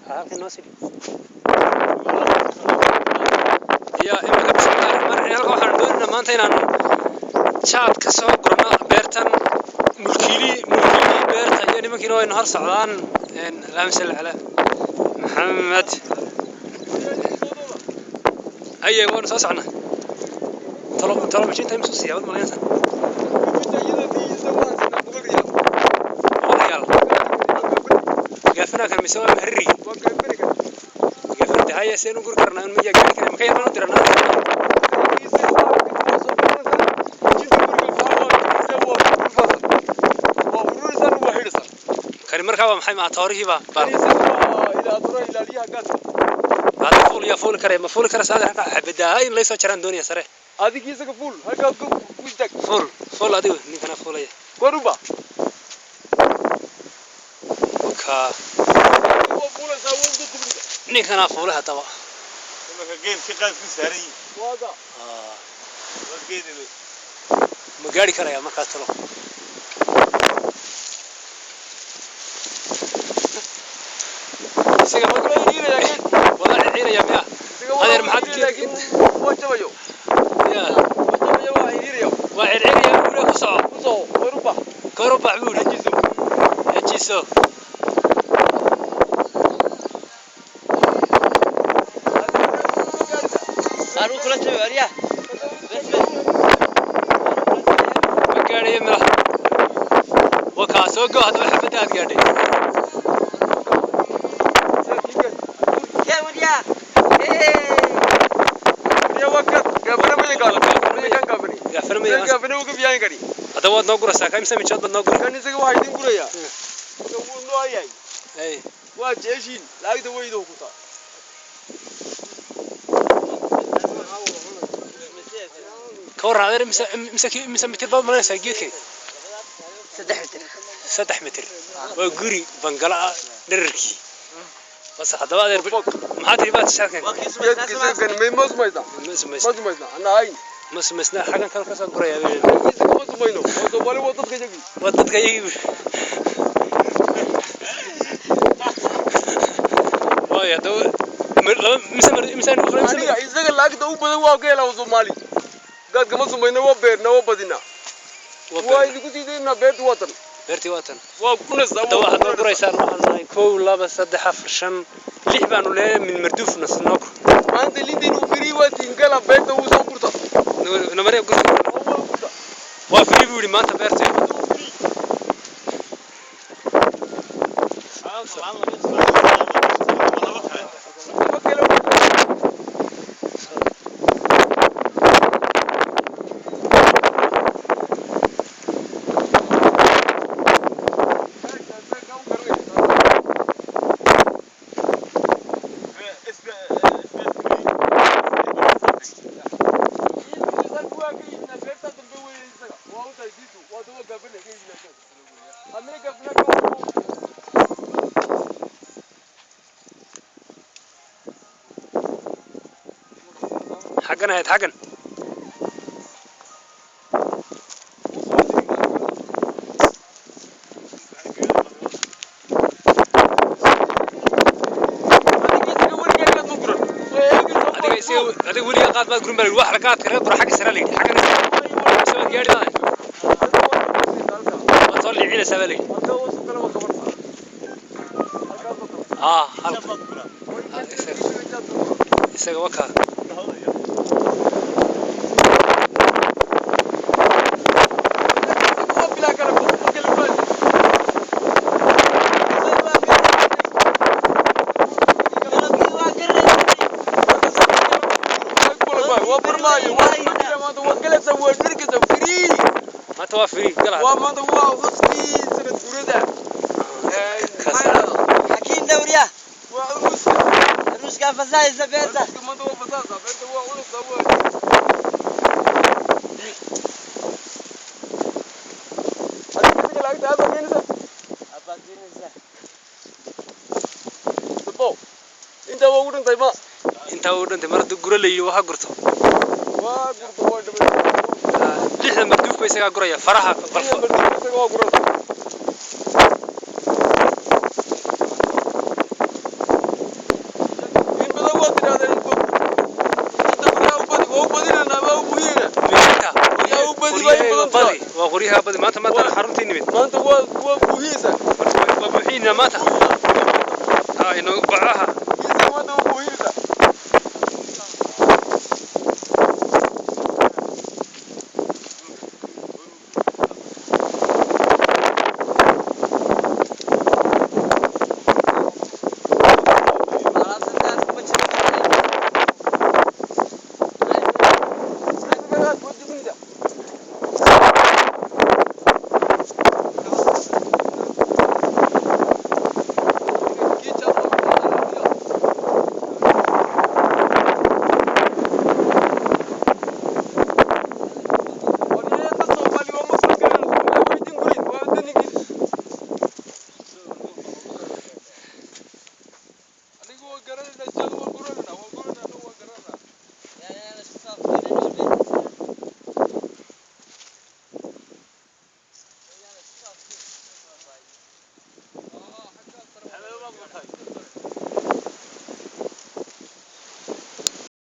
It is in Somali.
Halkan noo sii ya imika. Bismillahi raxmaan raxiim. Halkan waxaan doonaynaa maanta inaanu jaad ka soo gurno beertan. Mulkiilihii beerta iyo nimankiina waynu hor socdaan. Allahuma salli calaa Maxamed. Haye, waanu soo socnaa. Talo talo, mashiinta imsuu siiya wad malaynaysaa? 100 riyaal gaafanaa kan mise waa maharigi gaafanada? Haye, seen u guri karnaa? In miyaa gaari kara maka yar baan u diranaa. Kani markaa waa maxay? Maa toorihii baa hada fuul yaa fuuli karaya? Ma fuuli kara saada halka xabadaa in laysoo jaraan doonaya sare. Adig isaga fuul, halkaa ku istaag. Fuul, fuul adigu, ninkana fuulaya. Koruba. Ka waa fuulaysaa, waa uga dubriga. Ninkanaa fuulay haddaba. Marka geedka qaadku saaran yihiin. Waada. Waa geedebe. Ma gaari karaya markaa talo? Isaga ma wada ciciiraya miya? Adeer, maxaad laakiin waa jabayo. Ya. Waa jabayo, waa xiriiraya. Waa circiraya buuri, ku soco. Ku soo koruba. Kor u bax buuri. Hajiso. Hejiso. Ma gaadhayo mila. Waa kaa soo go haddaba xabadda aad gaadhay. Gaafana. Gaafana uga biyahan kari. Haddaba waad noo guraysaa ka imse mijood baad noo guri? Kan isaga waxaa idin gurayaa wuu noo yahay. Ay. Waa jeeshiin laagta weydo ku taa. Ka warran adeer, mise mitir baad malanaysaa geedkan? 3 mitir. 3 mitir waa guri bangala ah dherarkii bas. Haddaba adeer, maxaa tiri baad shaalkan? Geedka isaga kan may ma sumaysa? Ma Ma sumaysna. Sumaysna ana hayn. Ma sumaysna, xaggan kale kasoo gurayaa buu yidhi. Isaga ma sumayno, waa Soomaali, waa dadka yagii. Waa dadka iyagii. Waay, haddaba laba mise mise Aniga isaga laagta u badan waa ka helaa Soomaali. Gaadka ma sumayno, waa beerna, waa badina, waa idinku sii daynaa. Beertu waa tan. Beertii waa tan. Waa kunaysaa. Haddaba waxaad noo guraysaan, waxaan nahay kow, laba, saddex, afar, shan, lix baanu leeyahay min marduuf nasnoog. Maanta lintin uu free waa tingala beerta wuu soo gurta. Namariya gurta. Waa gurta. Waa free buu yidhi maanta beerta. Laba kale. Laba kale. Xaggan ahayd, xaggan. Adiga isaga, adiga weligaa qaad baad gurin baa la yidhi. Wax la qaadka laga gura xagga sare la yidhi, xaggan mise waad gaadhi lahayd, waad soo liicinaysaa baa la yidhi. Aa halka isaga wakaa. Maanta waa free gala. Waa maanta, waa xuskii sanad guurada. Xakiim dawriya. Waa cunuska. Ruuska fasaaysa beerta. Maanta waa fasaasa beerta, waa cunuska, waa adiga lacagta aad keenaysa. Sabo intaa waa ugu dhintay ma? Intaa uu dhintay mar hadduu guro la yidhi, waxa gurto. Waa gurto, waa dhimay. Lixda marduufba isagaa guraya faraha balfo. Isaga waa gurasa. Qoryaha Qoryaha badan badi, waa qoryaha badi maanta, maanta xaruntii nimid. Maanta waa buuhiyeysa. Waa buuxinaa maanta. Ah, inoo bacaha. Maanta waa buuhiyeysa.